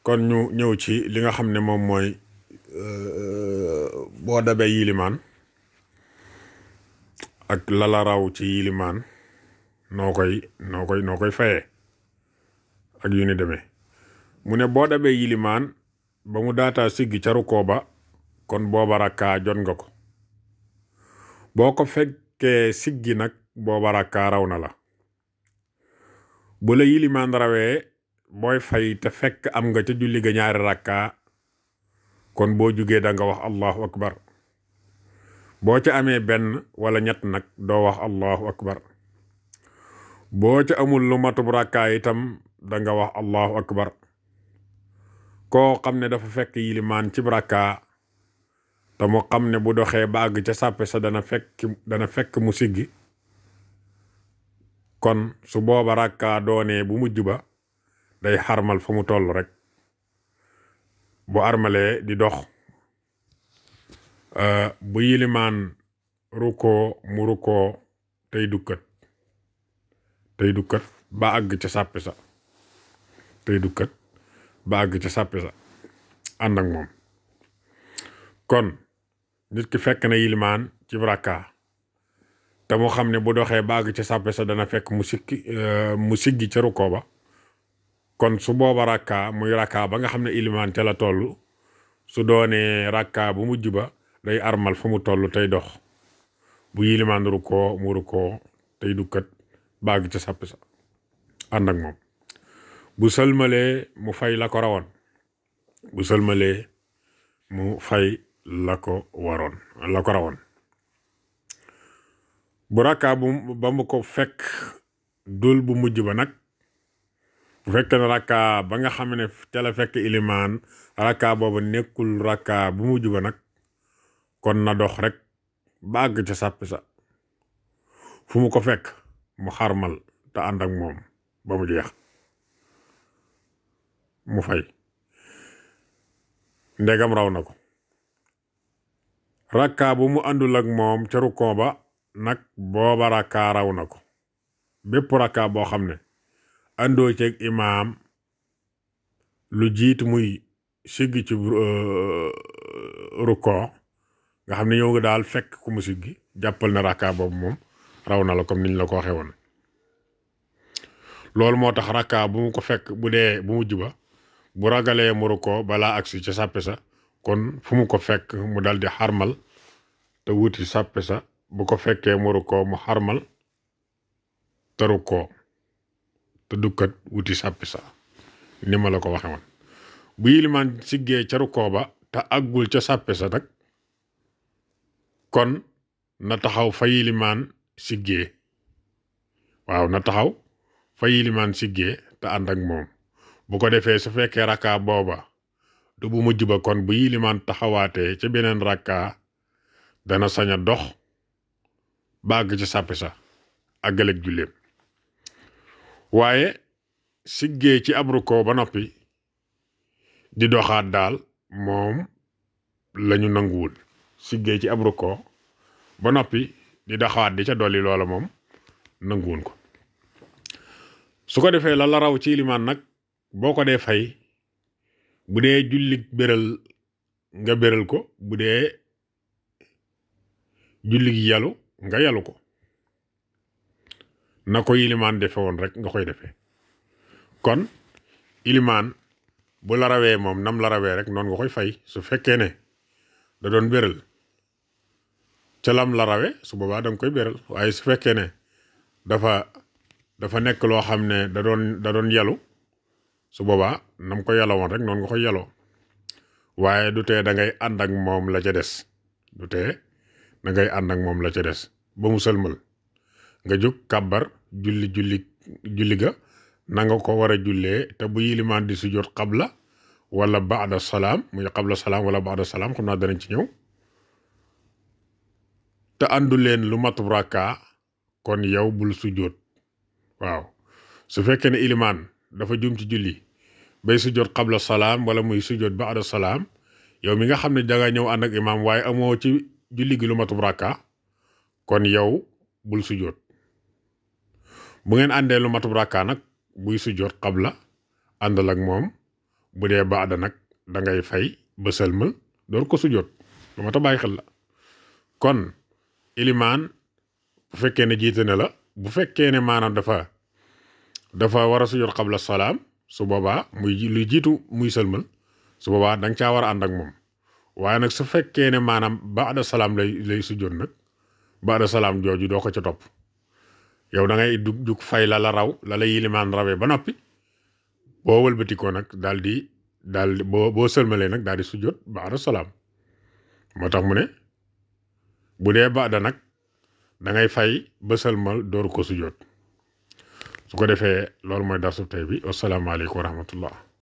kon ñu ñëw ci li nga xam ne moom mooy boo dabee yilimaan ak lala raw ci yilimaan noo koy fayee ak yu ni demee mu ne boo dabee yilimaan ba mu daataa siggi ca rukoo ba kon booba rakkaa jot nga ko boo ko fekkee siggi nag booba rakkaa raw na la bu la yilimaan rawee booy fay te fekk am nga ca julli ga ñaari rakkaa kon boo jugee da nga wax allahu akbar boo ca amee benn wala ñett nag doo wax allahu akbar boo ca amul lu matub rakkaa itam da nga wax allahu akbar koo xam ne dafa fekk yilimaan ci rakkaa te mu xam ne bu doxee ba àgg ca sàppe sa dana fekk mu siggi kon su booba rakkaa doonee bu mujj ba day xarmal fa mu toll rek bu armalee di dox bu yilimaan rukkoo mu rukkoo tey dukkat ba àgg ca sàppe sa ànd ak moom kon nit ki fekk na yilimaan ci rakkaa te mu xam ne bu doxee ba àgg ca sàppe sa dana fekk mu siggi ca rukkoo ba kon su booba rakkaa muy rakkaa ba nga xam ne ilimaan ca la toll su doonee rakkaa bu mujj ba day armal fa mu toll tey dox bu yilimaan rukkoo mu rukkoo tey dukkat baag ca sàpp sa ànd ak moom bu sëlmalee mu fay la ko rawoon bu rakkaa ba mu ko fekk dul bu mujj ba nag bu fekkee ne rakka ba nga xam ne ca la fekk ilimaan rakka booba nekkul rakka bu mujj ba nag kon na dox rek ba àgg ca sàppi sa fu mu ko fekk mu xarmal te ànd ak moom ba mu jeex mu fay ndegam raw na ko rakka bu mu àndul ak moom ca rukkoo ba nag booba rakka raw na ko bépp rakka boo xam ne àndoo ceeg imaam lu jiitu muy siggi ci rukkoo nga xam ne ñëw nga daal fekk ku mu siggi jàppal na rakka boobu moom raw na la comme niñ la ko waxee woon loolu moo tax rakka bu mu ko fekk bu dee bu mujj ba bu ragalee mu rukkoo balaa agsi ca sàppe sa kon fu mu ko fekk mu dal di xarmal te wuti sàppe sa bu ko fekkee mu rukkoo mu xarmal te rukkoo te dukkat wuti sàppi sa ni ma la ko waxe woon bu yilimaan siggee ca rukkoo ba te àggul ca sàppe sa nag kon na taxaw fa yilimaan siggee te ànd ak moom bu ko defee su fekkee rakka booba du bu mujj ba kon bu yilimaan taxawaatee ca beneen rakka dana sañ a dox ba àgg ca sàppe sa àggaleeg julleem waaye siggee ci ab rukkoo ba noppi di doxaat daal moom lañu nanguwul siggee ci ab rukkoo ba noppi di doxaat di ca dolli loola moom nanguwul ko su ko defee la raw ci limaan nag boo ko dee fay bu dee julli béral nga béral ko bu dee julli gi yalu nga yalu ko na ko ilimaan defe woon rek nga koy defee kon ilimaan bu la rawee moom nam la rawee rek noonu nga koy fay su fekkee ne da doon béral ca lam la rawee su boobaa da nga koy béral waaye su fekkee ne dafa nekk loo xam ne da doon yalu su boobaa nam ko yaloo woon rek noonu nga koy yaloo waaye du tee da ngay ànd ak moom la ca des ba mu sëlmal nga jóg kàbbar julli ga na nga ko war a jullee te bu yilimaan di sujjóot qabla wala baada salaam muy qabla salaam wala baada salaam xam naa danañ ci ñëw te àndu leen lu matub rakka kon yow bul sujjóot waaw su fekkee ne ilimaan dafa juum ci julli bay sujjóot qabla salaam wala muy sujjóot baada salaam yow mi nga xam ne danga ñëw ànd ak imaam waaye amoo ci julli gi lu matub rakka kon yow bul sujjóot bu ngeen àndee lu matub rakka nag buy sujjóot qabla àndal ak moom bu dee baada nag da ngay fay ba sëlmal door ko sujjóot lu ma ta bàyyi xel la kon ilimaan bu fekkee ne jiite na la bu fekkee ne maanaam dafa war a sujjóot xabla salaam su boobaa luy jiitu muy sëlmal su boobaa da nga caa war a ànd ak moom waaye nag su fekkee ne maanaam baada salaam lay sujjóot nag baada salaam jooju doo ko ca topp yow da ngay jug fay la raw la la yilimaan rawee ba noppi boo wëlbatikoo nag daal di boo sëlmalee nag daal di sujjóot baada salaam moo tax mu ne bu dee baada nag da ngay fay ba sëlmal door ko sujjóot su ko defee loolu mooy darsu tey bi wasalaamaaleykum wa rahmatullah